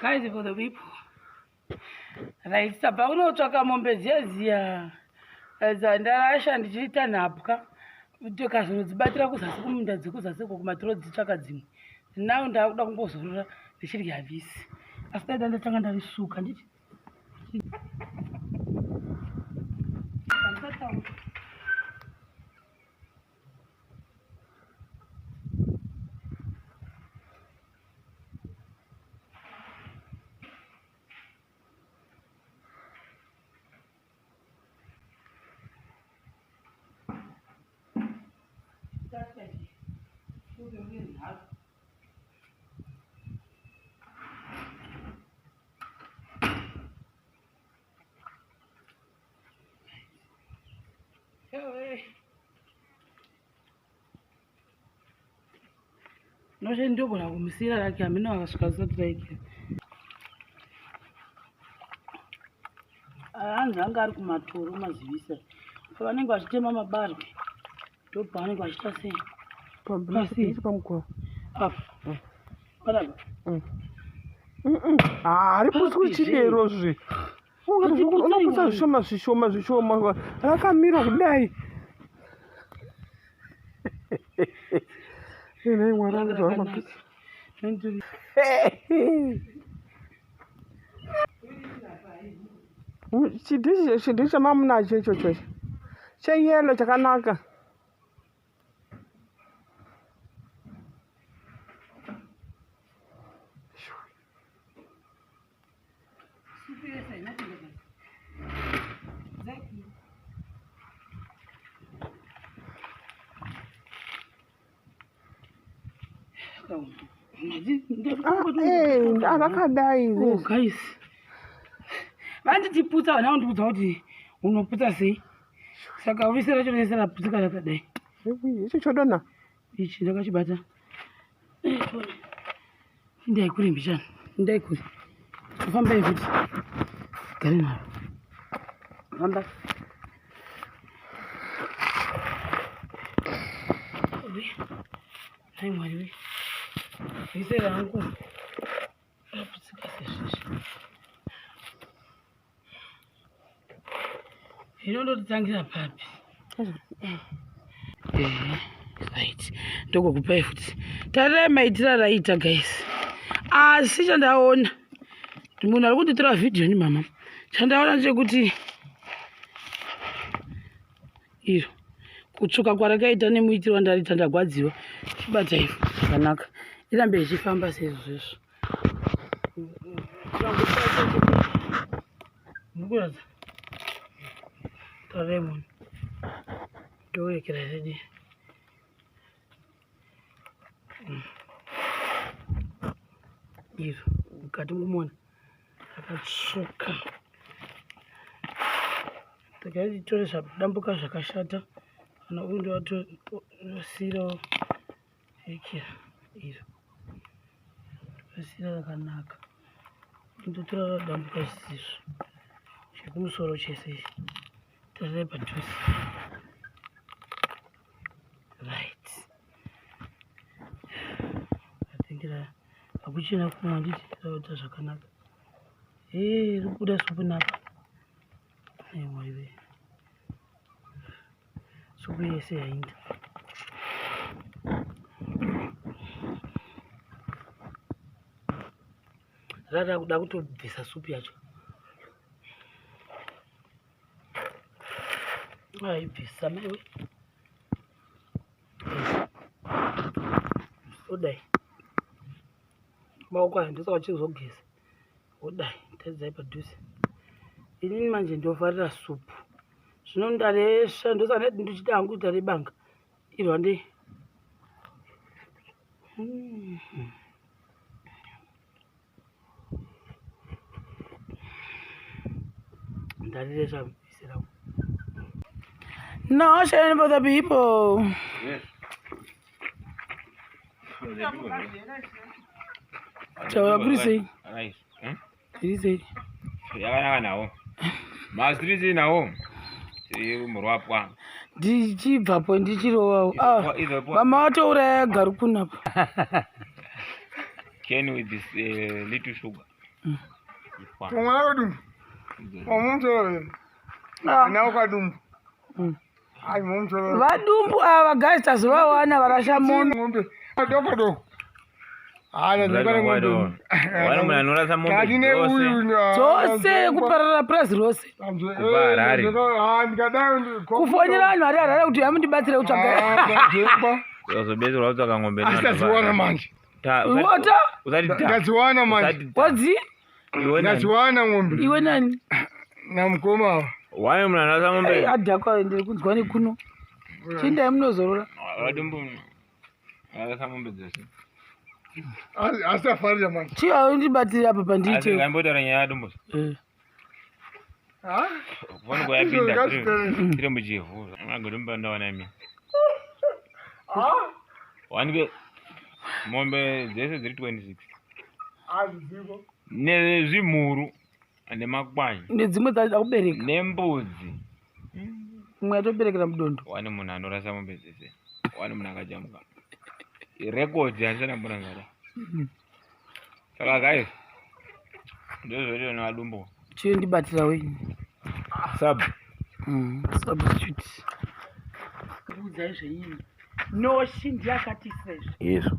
Guys for the people. Right, tabva kunotsvaka mombe dziya dziya eh, dzandarasha ndichiita nhapwa tikazonodzibatira kuzasi kumunda dzekuzasi uko kumatiro dzitsvaka dzimwe. Now ndakuda kumbozorora ndichidya visi. Asi dai ndatanga ndarisuka nditi. Noshe ndogona kumusiyira rake hameno akasvika zisati raikira. Hanzi anga ari kumatoro mazivisa. Pavanenge vachitema mabarwe ndopavanenge vachiita sei? Pasi pamukova. Apa. Panapa. Haripuswi chidero zve. Unoputsa zvishoma zvishoma zvishoma rakamira kudai. Nhai Mwari anoti mapisi. Chidhishi chidhishi chamamunacho ichocho cheyelo chakanaka. Akadai oh, guys vanditiputsa vana vandiudza kuti unoputsa sei saka vise racho rese raputsika rakadai icho chodonha ichi ndakachibata Indai kure mbichana, indai kure. Fambai futi. Gare naro. Famba. Hai Mwari we. Vise rangu. Raputsika sezvizvi. Hino ndotitangira papi? Ehe, right. Ndokukupai futi. Tarirai maitiro araita guys. Asi chandaona munhu ari kunditora vhidhiyo ni mama. Chandaona ndechekuti iro kutsvuka kwarakaita nemuitiro wandariita ndagwadziwa. Chibatai zvakanaka. Irambe ichifamba seizvozvo. Mukuratidza lemon ndorekera redi iro mukati mumona rakatsvuka takaitore zvadambuka zvakashata kana uyu ndovatosiirawo Rekera iro rasira rakanaka ndotora radambuka zvisizvo chekumusoro chese ichi tarirai padhuze right I think hakuchina kumwe handiti raita zvakanaka ee riri kubuda supu napa aiwaiwe Supu yese yainda. Rada kuda kutobvisa supu yacho. Aibvisa maiwe. Odai. Maoko aya ndosaka chizogeza. Wodai, tadzai padhuze. Inini manje ndofarira supu. Zvino ndaresva ndosaka ndati ndichida hangu kuita rebanga. Irwa ndei. Ndaresva bvise rangu. No shame for the people. Yes. Taura kuri sei? Hmm? Iri sei? Yakanaka nawo. Mastreets nawo. Tiri murwapwa. Ndichibvapo ndichirovawo. Ah, mama watouraya garu kunapa. Can with this little sugar. Ipwa. Mwana kadumbu. Wamumutoro. Ana kadumbu. Ai mumutoro. Vadumbu ava guys, tazovawana varasha mombe. Ng'ombe. Doko doko. Hayi ndikare ng'ombe. Wani munhu anorasa mombe Kati dzose. neuyu Dzose kuparara purazi rose. Kubva Harare. Ndikadai Kufonera vanhu vari Harare kuti amundibatsire kutsvaga. Uzobetserwa kutsvaka ng'ombe nevanhu Asitadziwana vava. manje. Wota. Usati ta. Ndadziwana manje. Usati ta. Wadzi Iwe nani? Ndadziwana ng'ombe. iwe nani? Namukoma ava. Wani munhu anorasa mombe. Adhakwa, ndiri kunzwa nekuno. Chindai munozorora. Vadumbu arasa mombe dzose. Asitafarira manje. Chiya undibatsire apa Asi pandiite. ngambotaura nyaya yadumbu. Ha? Foni kwayapinda Ngazvipere. tiri muchivhu. Magodumbu ndawana imi. Ha? Wanike mombe dzese dziri 26. Hazviziko. Nezvimhuru nemakwai Nedzimwe dzada kubereka. nembudzi. Imwe yatoberekera mudondo. Wani munhu anorasa mombe dzese. Wani munhu akajamuka. Rekodhi handisati ndambona ngada. Saka guys, ndozvoitwa nevadumbu. Chiyo ndibatira wenyu. Sub. Substitute. Kuudzai zvenyini. Noshi ndiye akatiisa izvi. Izvo.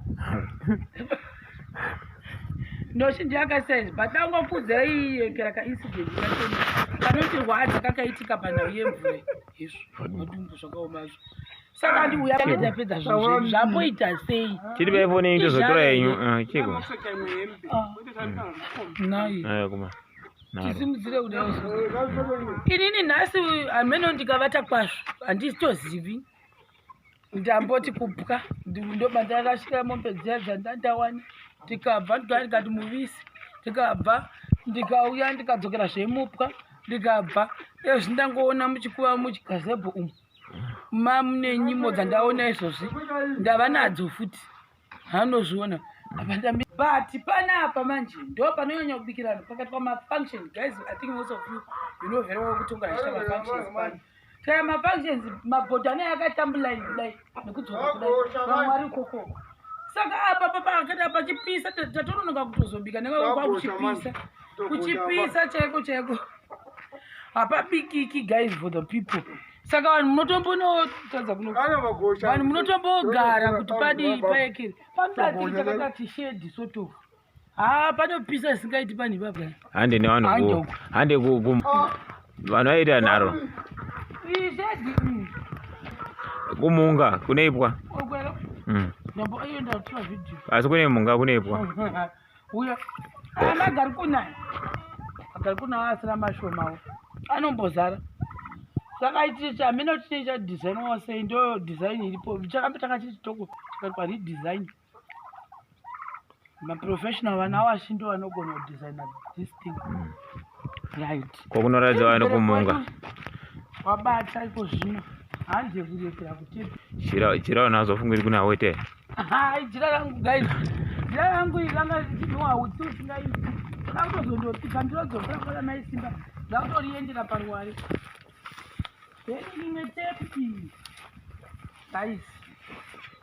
Noshi ndiye akatiisa izvi. But dangokuudzai yekera kaincident kachona kanotirwadza kakaitika panhau yemvura. Izvo. Madumbu zvakaomazvo. Saka ndiuya tapedza zvinhu zvedu. Zvamboita sei? Chiri paifoni yenyu tozotora yenyu. Ah, Chiko. Nai. Ayo kuma. Naro. Tisimudzire kudai. Inini nhasi hameno ndikavata kwazvo handitozivi. Ndamboti kupwa, ndoba ndarashira mombe dziya dzandandawana, ndikabva ndikauya ndikati muvisi, ndikabva ndikauya ndikadzokera zvemupwa, ndikabva ezvi ndangoona muchikuva muchigazebho umu mamune nyimo dzandaona izvozvi, ndava nadzo futi hanozviona apa but panapa manje ndo panonyanya kubikirana pakati pamafunction. Guys, I think most of you know very well kuti ungaita mafunctions pano. Kana mafunctions, mabhodho anaya akatambuline kudai nekudzoka kudai, vamwe vari ikokoko. Saka apa papa akati pachipisa, tatononoka kutozobika nekuti kuchipisa, kuchipisa chaiko chaiko, hapabikiki guys, for the people. Saka vanhu munotombonotadza kuno, Kana magosha. vanhu munotombogara kuti padii paekere pamudati chakakati shade sort of. Ha, panopisa isingaiti panhu ipapa. Hande nevanhu Hande ku. uko. Hande ku. Vanhu vaita nharo. Iyi shade Kumunga kune ipwa. Okwera. Ndambo iyo ndatora vhidhiyo. Asi kune munga kune ipwa. Uya magari kunaya, magari kunaya asina mashomawo anombozara. Saka ichi hameno chii chadhizainiwa sei, ndo design iripo, chakambe changa chiri chitoko chikaitwa redesign. Maprofessional vana washi ndo vanogona kudhizaina this thing, right? Kwakunoratidza vanhu kumunga. Wabata iko zvino, hanze kurekera kuti Chira chira vanhu vazofunga kuti kuna wete. Hai, jira rangu guys, jira rangu iri ranga richinhuwa utsi usingaiti. Toda kutozondopika ndirodzokera kwada maisimba, ndakutoriendera paruware. Then imwe tepi iyi guys,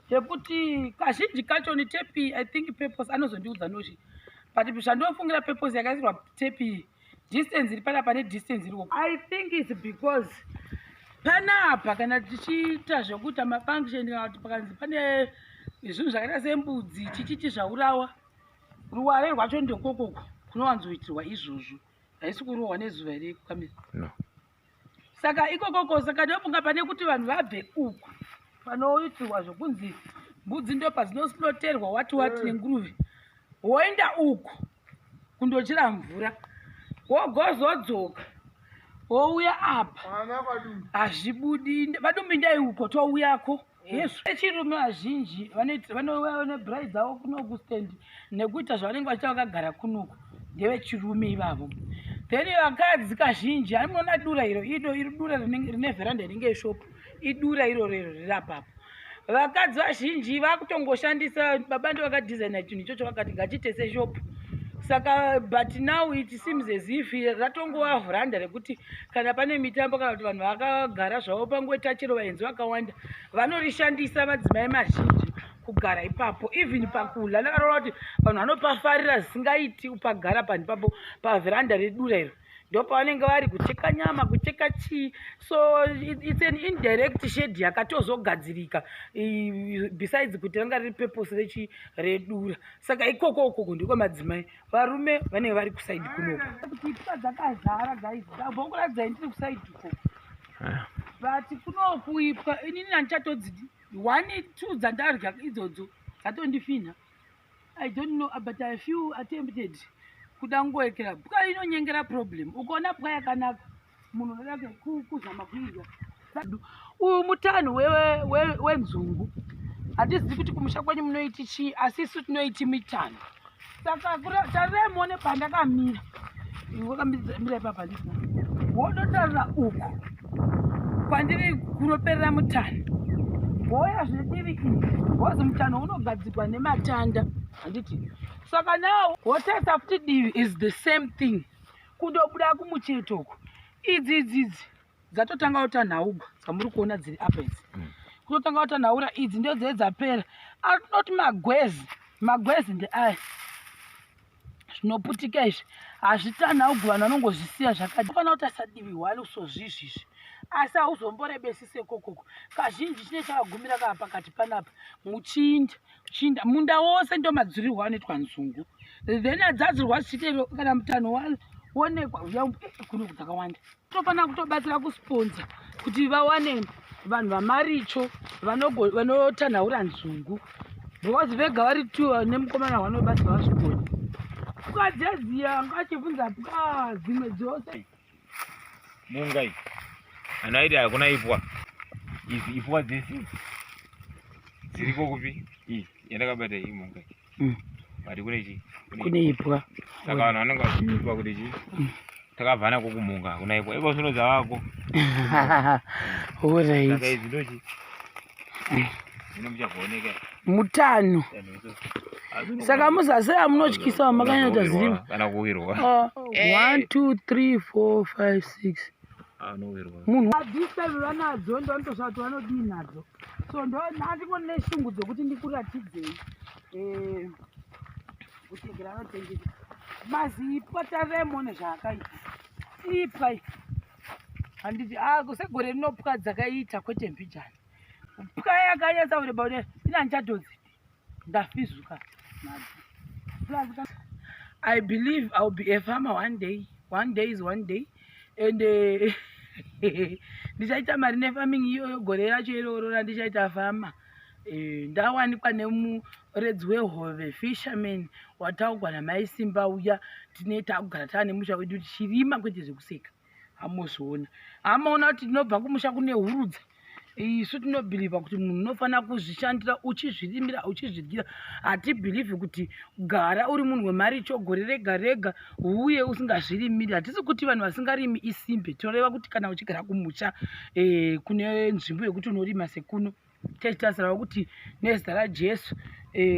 yekuti kazhinji kacho ni tepi, I think purpose anozondiudza noshi, but zvandofungira purpose yakaisirwa tepi iyi, distance iri panapa nedistance iri uko, I think is because panapa kana tichiita zvekuita mafunction kana kuti pakanzi pane zvinhu zvakaita sembudzi chichichi zvaurawa, ruware rwacho ndekokoko kunowanzoitirwa izvozvo, haisi kurohwa nezuva here kukamira? No. Saka ikokoko, saka ndofunga pane kuti vanhu vabve uku panoitirwa zvokunzi mbudzi ndo padzinoslaughterwa wati wati nenguruve, woenda uku kundochera mvura, wogozodzoka wouya apa. Ana kadumbu. Hazvibudi, vadumbindai uko touyako yesu. Vechirume vazhinji vanouya nebhurai dzavo kuno kustendi nekuita zvavanenge vachiita vakagara kunoku, ndevechirume ivavo. Then vakadzi kazhinji ani munoona dura iro iro iri dura rine vheranda inenge ishopu, idura iroro iro riri apapo. Vakadzi vazhinji vakutongoshandisa, baba ndo vakadhizaina chinhu ichocho, vakati ngachiite seshopu. Saka but now it seems as if ratongova vhuranda rekuti kana pane mitambo kana kuti vanhu vakagara zvavo pangoita chero vaenzi vakawanda vanorishandisa, madzimai mazhinji. Kugara ipapo, even pakudya, ndakatoona kuti vanhu vanopafarira zvisingaiti. Upagara panhu ipapo pavheranda redura iro, ndo pavanenge vari kucheka nyama, kucheka chii. So it's an indirect shed yakatozogadzirika, besides kuti ranga riri purpose rechi redura. Saka ikoko ukoko ndekwemadzimai, varume vanenge vari kuside kunoko. Kuti ipwa dzakazara, guys, ndabvokuradzai ndiri kuside ukoko, but kunoku ipwa inini handichatodzidi. One, two dzandarya idzodzo dzatondifinha. I don't know, but I feel attempted kuda ngoekera. Pwa inonyengera. Problem, ukaona pwa yakanaka, munhu unoda kuzama kuidya. Uyu mutanhu wenzungu. Handizivi kuti kumusha kwenyu munoiti chii, asi isu tinoiti mitanho. Saka tarirai muone pandakamira. Wakamira ipapa, ndisina wodotarira uku kwandiri kunoperera mutanho, wouya zvedivi iri, wozi mutanho unogadzirwa nematanda, handiti? Saka now wotarisa futi divi is the same thing, kundobuda kumucheto uku. Idzi idzi dzatotanga kutanhaugwa dzamuri kuona dziri apa idzi. Kutotanga kutanhaura idzi ndo dzee dzapera. Atinoti magwezi, magwezi ndeaya zvinoputika izvi, hazvitanhaugwi, vanhu vanongozvisiya zvakadi. Fanira kutarisa divi hwani sozvizvizvi, asi hauzomborebesi sekokoko. Kazhinji chine chakagumira kaa pakati panapa, muchinda chinda munda wose, ndo madzurirwo anoitwa nzungu. Then adzadzirwa zvichitero kana mutanho waonekwa kuno dzakawanda. Tofanira kutobatsira kusponsor kuti vawane vanhu vamaricho vanotanhaura nzungu, because vega vari two nemukomana wanobatsira vazvigoni. Pwa dziya anga achibvunza pwa dzimwe dzose. Munga iyi anhu aiti hakuna ipwa. Idzi ipwa dzese idzi dziriko kupi? Iyi yandakabata iyi munga iyi. But kune chi? Kune ipwa. Saka vanhu vanenge vachiipa kuti chi takabva nako kumunga, hakuna ipwa ipo zvino dzavako. Saka idzi ndochi zvino muchagooneka. Mutano. Saka muzasi amunotyisa wamakanyanya zirima. Kana kuwirwa. 1 2 3 4 5 6. Anowirwa. Munhu this time vanadzo, ndonotosva kuti vanodii nadzo. So ndo ndandingori neshungu dzokuti ndikuratidzei kutengera anotengesa mazipwa. Taremone zvaakaita ipwa iyi, handiti? Segore rinopwa dzakaita kwete mbijana. Pwa yakanyatsa kureba kudai, ina handichatodzidi, ndafizuka nadzo. Plus, I believe I'll be a farmer one day. One day is one day. And ndichaita mari nefarming iyoyo. Gore racho iroro randichaita farmer, ndawanikwa nemuredzi wehove, fisherman wataugwa namai Simba uya, tine takugara taa nemusha wedu tichirima, kwete zvekuseka. Hamozviona, hamaona kuti tinobva kumusha kune hurudza. Isu tinobhilivha kuti munhu unofanira kuzvishandira, uchizvirimira, uchizvidyira. Hatibhilivhi kuti gara uri munhu wemaricho gore rega rega uye usingazvirimiri. Hatisi kuti vanhu vasingarimi isimbe. Tinoreva kuti kana uchigara kumusha kune nzvimbo yekuti unorima sekuno, tichitasirawo kuti nezita raJesu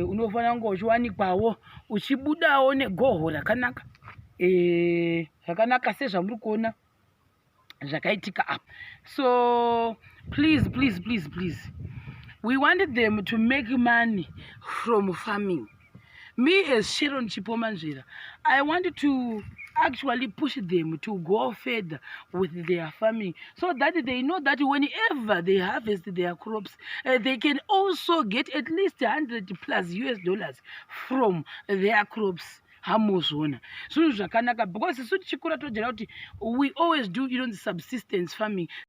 unofanira kunge uchiwanikwawo uchibudawo negoho rakanaka, rakanaka sezvamuri kuona zvakaitika apa. So please, please, please, please, we want them to make money from farming. Me as Sharon Chipomanzvira, I want to actually push them to go further with their farming so that they know that whenever they harvest their crops, they can also get at least 100 plus US dollars from their crops. Hamuzviona zvinhu zvakanaka, because isu tichikura tojaira kuti we always do inonzi subsistence farming.